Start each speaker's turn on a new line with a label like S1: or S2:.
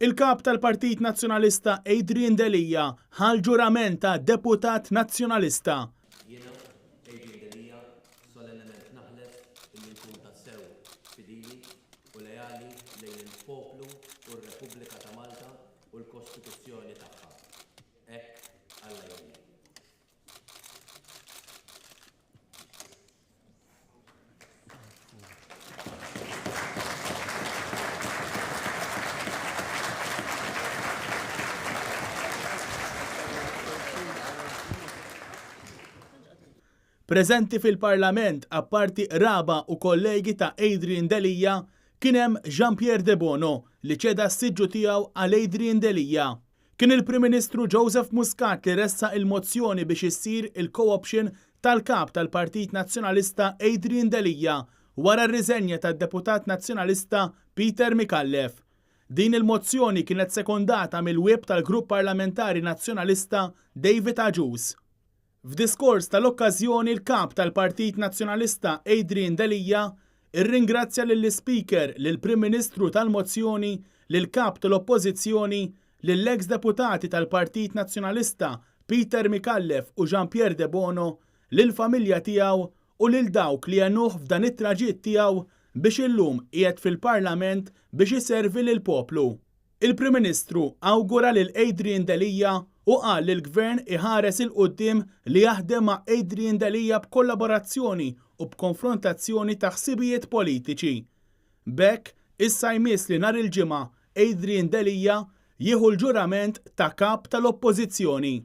S1: Il-Kap tal-Partit Nazzjonalista Adrian Delia ħa l-ġurament ta' Deputat Nazzjonalista.
S2: Jiena, Adrian Delia, solennement naħlef illi nkun tassew fidili u leali lejn il-poplu u r-Repubblika ta' Malta u l-Kostituzzjoni tagħha. Hekk Alla jgħinni.
S1: Preżenti fil-Parlament, apparti qraba u kollegi ta' Adrian Delia, kien hemm Jean Pierre Debono li ċeda s-siġġu tiegħu għal Adrian Delia. Kien il-Prim Ministru Joseph Muscat li ressaq il-mozzjoni biex issir il-co-option tal-Kap tal-Partit Nazzjonalista Adrian Delia wara r-riżenja tad-Deputat Nazzjonalista Peter Micallef. Din il-mozzjoni kienet sekondata mill-Whip tal-Grupp Parlamentari Nazzjonalista David Agius. F'diskors tal-okkażjoni l-Kap tal-Partit Nazzjonalista Adrian Delia rringrazzja lill-Ispeaker, lill-Prim Ministru tal-mozzjoni, lill-Kap tal-Oppożizzjoni, lill-eks Deputati tal-Partit Nazzjonalista Peter Micallef u Jean Pierre Debono, lill-familja tiegħu u lil dawk li għenuh f'dan it-traġitt tiegħu biex illum qiegħed fil-Parlament biex iservi lill-poplu. Il-Prim Ministru awgura lil Adrian Delia u qal li l-Gvern iħares 'il quddiem li jaħdem ma' Adrian Delia b'kollaborazzjoni u b'konfrontazzjoni ta' ħsibijiet politiċi. B'hekk, issa jmiss li nhar il-Ġimgħa Adrian Delia jieħu l-ġurament ta' Kap tal-Oppożizzjoni.